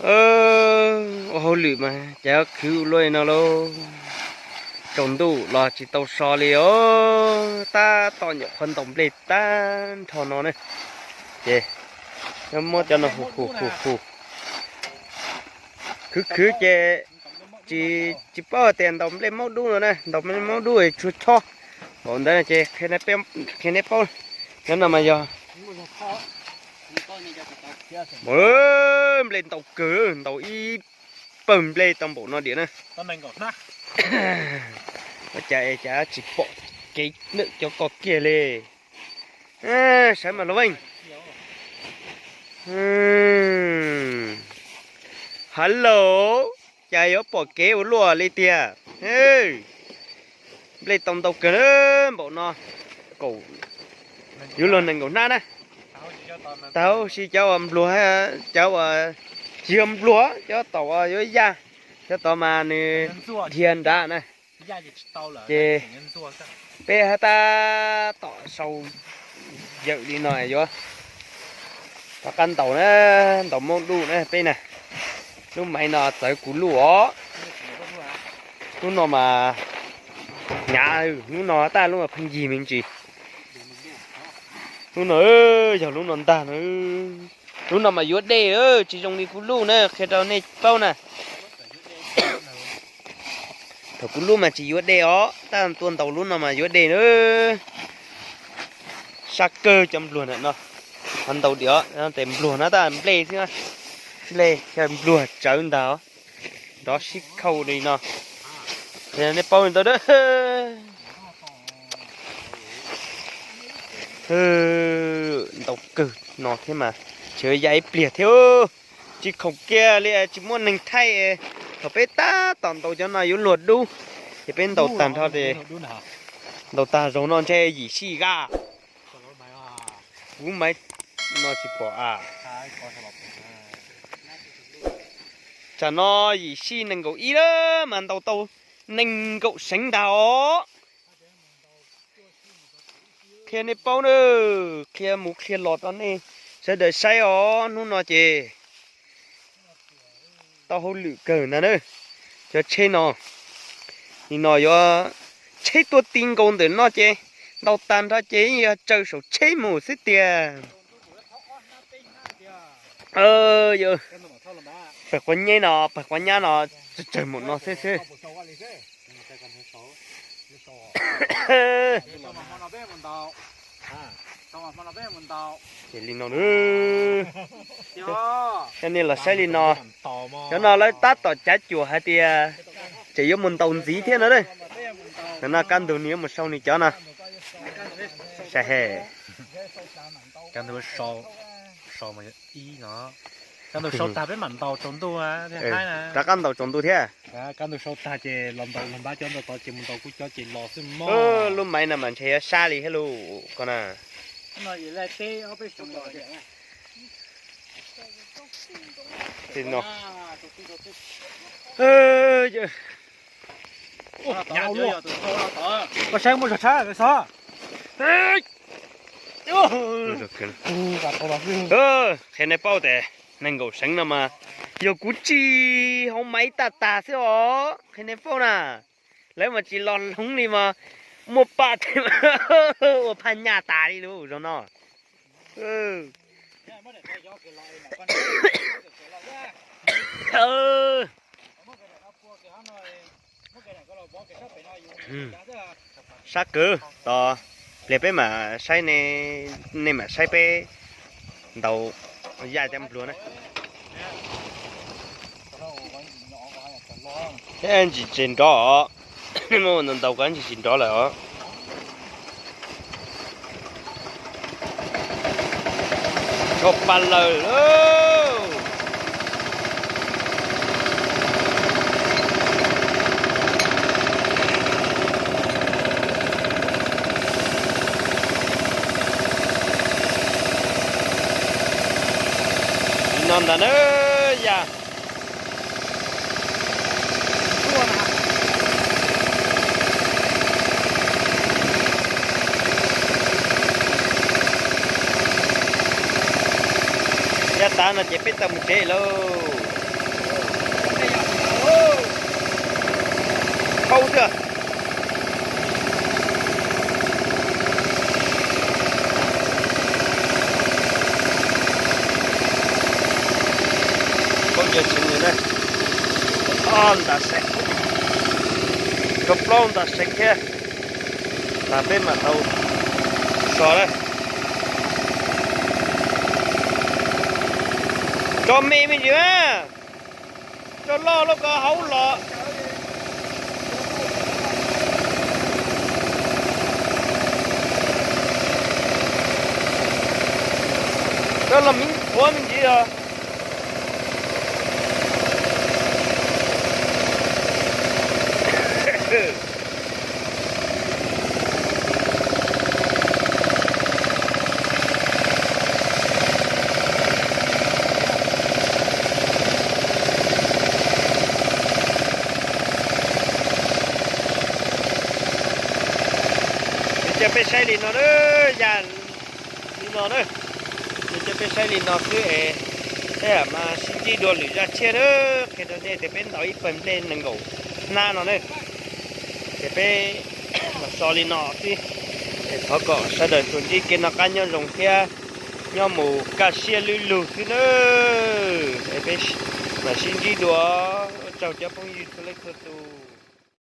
Ua hauj lwm mas cas khwv ua luaj li no lauj. Tsaus ntuj los tsis tau so li os, tab tom nyuam qhuav ntaus nplej tag nrho no na. Ces muab cov no hu hu hu hu. Khwv khwv ces tsis, tsis paub tias ntaus nplej maub dub no na, ntaus nplej maub dub tsuas chob. Npaum ntawd ces qhia nej paub, cov no mas yog nplej ntaus kawg, ntaus ib pawg nplej tau npaum no diam na. Ua cas es cas tsis pom kev cov ko kiag li. Sawv mas los veej. Hello, cas yuav pom kev ua luaj li tiag. Nplej tau ntau kawg npaum no, kaum, yuav luag nees nkaum hnab na. Tau si cov uas npluag, cov uas tsis yog npluag, cov tom uas yuav yaj, cov tod mas nws dhia nrad na. Ces peb hab tab tom sau yawm li no yuav rov qab ntaus na, ntaus maub dub na peb na. Lub maiv no txawv kuv luj os. Hnub no mas hnyav, hnub no tab lub mas pheej yig me ntsis. Hnub no yog lub no ntag no. Lub no mas yuav dej, tsis zoo li kuv luj na, qhia rau nej paub na. Thaum kuv luj mas tsis yuav dej os, tab tuaj ntaus lub no mas yuav dej na. Sab kawg cov npluag ntawm no, qhov ntaus diam os, tes npluag no tab nplej xwb, xwb le, npluag tsawv ntag os. Nrov sib khauj li no, nej paub li ntawd. Ntaus kawg no thiab mas, tseem ya ib pliag thiab. Tsis khoom kiag li, tsis muaj neeg thaij. Thaum peb tab tom ntaus cov no yuav luag dub, ces peb ntaus tag nrho ces, ntaus tag zaum no ntshe yim sij qa. Kuv maiv no tsis pom a. Tsam no yim sij nees nkaum ib lawm mas ntaus tau nees nkaum seev ntag os. Qhia nej paub na, qhia mus qhia los rau nej sawv daws saib os. Hnub no ces tau hauj lwm kawg ntag na. Cov tsheb no, nim no yuav tsheb tuaj ti nkaus ntawm no ces ntaus tag nrho ces yog tsaws saum tsheb mus xwb tiag. Pawg quav nyab no, pawg quav nyab no tsawg tsawg mus no xwb xwb. Ces li no, nej los saib li no, cov no lawv tab tom cav cuam hais tias tseem yuav mus ntaus ntxiv thiab no. Cov no kaj ntug nws yuav mus sau nws cov no. Sai he, kaj ntug sau, sau ib no, kaj ntug sau tag peb mam ntaus tsaus ntuj thiab. Rov qab ntaus tsaus ntuj thiab. Kaj ntug sau tag ces los ntaus los npab cov ntawd tod ces mus ntaus kuv cov ces los xwb mog. Lub maiv no mas ntshe yuav sab li thiab lauj ko na. Koj saib muaj zog tshab xov. Qhia nej paub tias nees nkaum seev no mas yog kuv tsis hauv maiv tag tag xwb os. Qhia nej paub na, lawv mas tsis los hloov li mas muaj paj thiab ua phaj nyaj tas li lub zog no. Sab kwv tos, pliag peb mam saib, nej mam saib peb ntaus yaj cov npluag na. Thiab ntsis tsis nrov os, nej muab ua ntaus ntaus ko ntsis tsis nrov lawm os. Tshuav pa lawm lauj. Li no ntag na yom. Yaj tas no ces peb tau mus tsev lauj. Pab yog tsev nws na, ob ntas seev, rau plaub ntas seev thiab, tas peb mam tau so na. Tso me me ntsis na, tso loj loj ko hauv los. Tso los miv qhuav me ntsis os. Ces coj peb saib li no na, yam li no na. Ces coj peb saib li no xwb es, tej zaum mas sib ntsib dua lwm zaj tshiab na, qhia rau nej tias peb ntaus ib pawg nplej nees nkaum hnab no na. Ces peb los so li no xwb, es thov kom sawv daws tsuas ntsib kev noj qab nyob zoo thiab nyob mus kaj siab lwb lug xwb na. Es peb mam sib ntsib dua, ua tsaug cov phooj ywg txhua leej txhua tus.